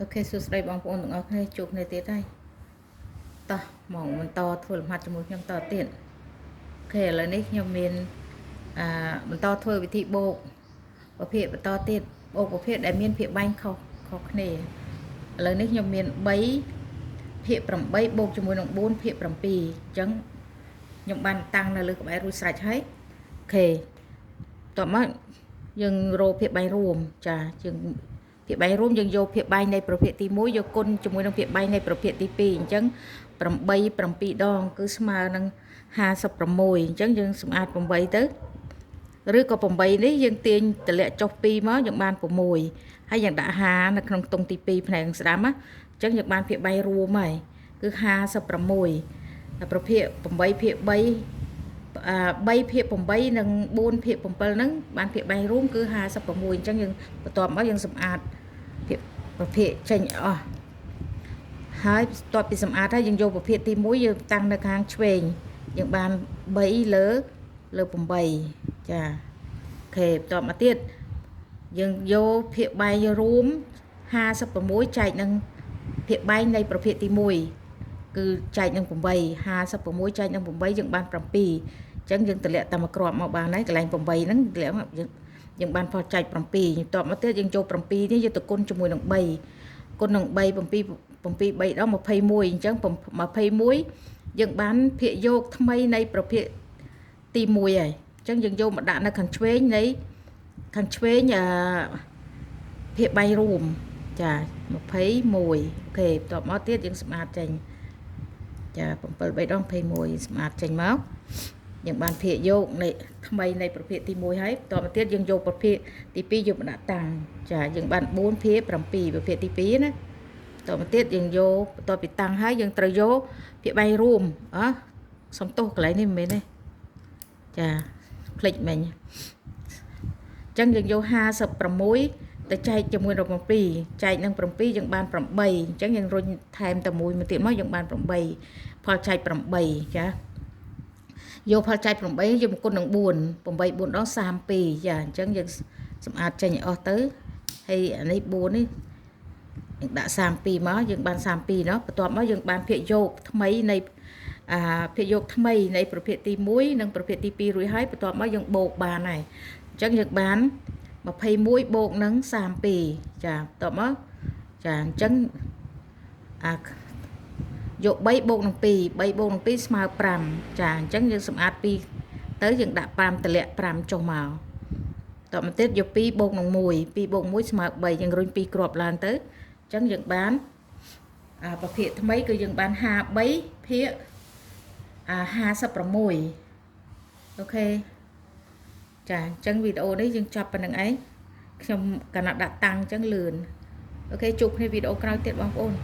OK សួស្តីបងប្អូនទាំងអស់គ្នាជួបគ្នាទៀតហើយតោះមកបន្តធ្វើលំហាត់ជាមួយខ្ញុំតទៀត OK ឥឡូវនេះខ្ញុំមានអឺបន្តធ្វើវិធីបូកប្រភេទបន្តទៀតបូកប្រភេទដែលមានភាគបែងខុសខុសគ្នាឥឡូវនេះខ្ញុំមាន3ភាគ8បូកជាមួយនឹង4ភាគ7អញ្ចឹងខ្ញុំបានតាំងនៅលើក្បែររួចស្រេចហើយ OK តោះមកយើងរកភាគបែងរួមចាយើងភាគបែងរួមយើងយកភាគបែងនៃប្រភេទទី1យកគុណជាមួយនឹងភាគបែងនៃប្រភេទទី2អញ្ចឹង8 7ដងគឺស្មើនឹង56អញ្ចឹងយើងសម្អាត8ទៅឬក៏8នេះយើងទាញតម្លាក់ចុះ2មកយើងបាន6ហើយយើងដាក់5នៅក្នុងខ្ទង់ទី2ផ្នែកស្ដាំណាអញ្ចឹងយើងបានភាគបែងរួមហើយគឺ56ប្រភេទ8ភាគ3 3ភាគ8និង4ភាគ7ហ្នឹងបានភាគបែងរួមគឺ56អញ្ចឹងយើងបន្ទាប់មកយើងសម្អាតភាគប្រភេទចេញអស់ហើយបន្ទាប់ពីសម្អាតហើយយើងយកប្រភេទទី1យើងតាំងនៅខាងឆ្វេងយើងបាន3លើលើ8ចា OK បន្ទាប់មកទៀតយើងយកភាគបែងរួម56ចែកនឹងភាគបែងនៃប្រភេទទី1គឺចែកនឹង8 56ចែកនឹង8យើងបាន7អញ្ចឹងយើងតម្លាក់តាមគ្រាប់មកបានហើយកន្លែង8ហ្នឹងតម្លាក់មកយើងយើងបានផលចែក7បន្ទាប់មកទៀតយើងចូល7នេះយើងទៅគុណជាមួយនឹង3គុណនឹង3 7 7 3ដល់21អញ្ចឹង21យើងបានភាគយកថ្មីនៃប្រភេទទី1ហើយអញ្ចឹងយើងយកមកដាក់នៅខាងឆ្វេងនៃខាងឆ្វេងអឺភាគបែងរួមចា21 OK បន្ទាប់មកទៀតយើងសម្អាតចេញចា7 3ដង21សម្អាតចេញមកយើងបានភាគយកនៃថ្មីនៃប្រភេទទី1ហើយបន្តមកទៀតយើងយកប្រភេទទី2យកមកដាក់តាំងចាយើងបាន4ភាគ7ប្រភេទទី2ណាបន្តមកទៀតយើងយកបន្ទាប់ពីតាំងហើយយើងត្រូវយកភាគបែងរួមអ่ะសំទោសកន្លែងនេះមិនមែនទេចាភ្លេចមិញអញ្ចឹងយើងយក56ទៅចែកជាមួយនឹង7ចែកនឹង7យើងបាន8អញ្ចឹងយើងរុញថែមតែមួយមកទៀតមកយើងបាន8ផលចែក8ចាយកផលចែក8យកមកគុណនឹង4 8 4ដង32ចាអញ្ចឹងយើងសម្អាតចេញឲ្យអស់ទៅហើយអានេះ4នេះយើងដាក់32មកយើងបាន32ណោះបន្ទាប់មកយើងបានភាគយកថ្មីនៃអាភាគយកថ្មីនៃប្រភេទទី1និងប្រភេទទី2រួចហើយបន្ទាប់មកយើងបូកបានហើយអញ្ចឹងយើងបាន21បូកនឹង32ចាបន្ទាប់មកចាអញ្ចឹងអាយក3បូកនឹង2 3បូកនឹង2ស្មើ5ចាអញ្ចឹងយើងសម្អាត2ទៅយើងដាក់5តម្លាក់5ចុះមកតមកទៀតយក2បូកនឹង1 2បូក1ស្មើ3យើងរុញ2គ្រាប់ឡើងទៅអញ្ចឹងយើងបានអាប្រភេទថ្មីគឺយើងបាន53ភាគអា56 OK ចាអញ្ចឹងវីដេអូនេះយើងចប់ប៉ុណ្្នឹងឯងខ្ញុំកណាដាក់តាំងអញ្ចឹងលឿន OK ជួបគ្នាវីដេអូក្រោយទៀតបងប្អូន។